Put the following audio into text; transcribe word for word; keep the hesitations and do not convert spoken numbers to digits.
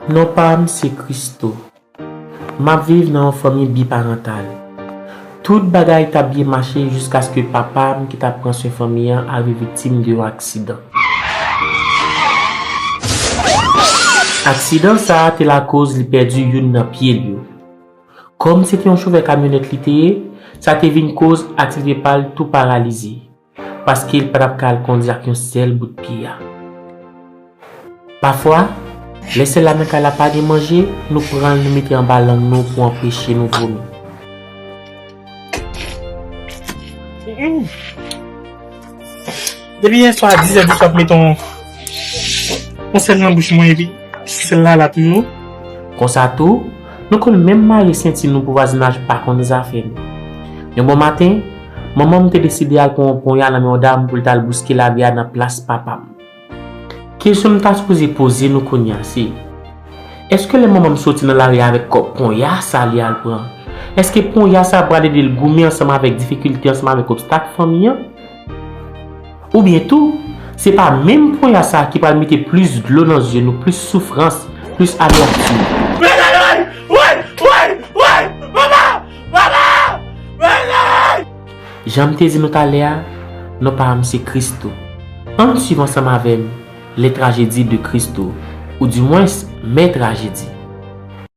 Non pa m se Christo. M ap viv nan yon fanmi biparantal. Tout bagay t ap byen mache jiskaske papa m ki t ap pran swen fanmi an arive viktim de yon aksidan. Aksidan sa a te lakoz li pèdi youn nan pye l yo. Kòm se te yon chofè kamyonèt li te ye, sa te vin koz aktivite pa l tou paralize, paske l pa t ap ka al kondi ak yon sèl bout pye a. Pafwa, lè sèl la nan kay la pa gen manje, nou pran l nou mete anba lang nou pou anpeche nou vomi. Depi yè swa a dis è di swa ap met yon, yon sèl nan bouch mwen epi sèl la la toujou. Konsa tou, nou konn menm mare senti nou pou vwazinaj pa konn zafè nou. Yon bon maten, manman m te deside al pran yon ponya nan men yon dam pou l t al bouske lavi a nan plas papa m. Kesyon m ta sipoze poze nou kounye a se, èske lè manman m soti nan lari a avèk kòb ponya sa li al pran, èske ponya sa pral ede l goumen ansanm avèk difikilte, ansanm avèk obstak fanmi an? Oubyen tou, se pa menm ponya sa ki pral mete plis dlo nan zye nou, plis soufrans, plis amètim? Mezanmi! Woy! Woy! Woy! Mama! Mama! Mezanmi! Jan m te di nou talè a, non pa m se Christo. Ann swiv ansanm avè m Les Tragédies de Christo, oudimwens Mè Trajedi.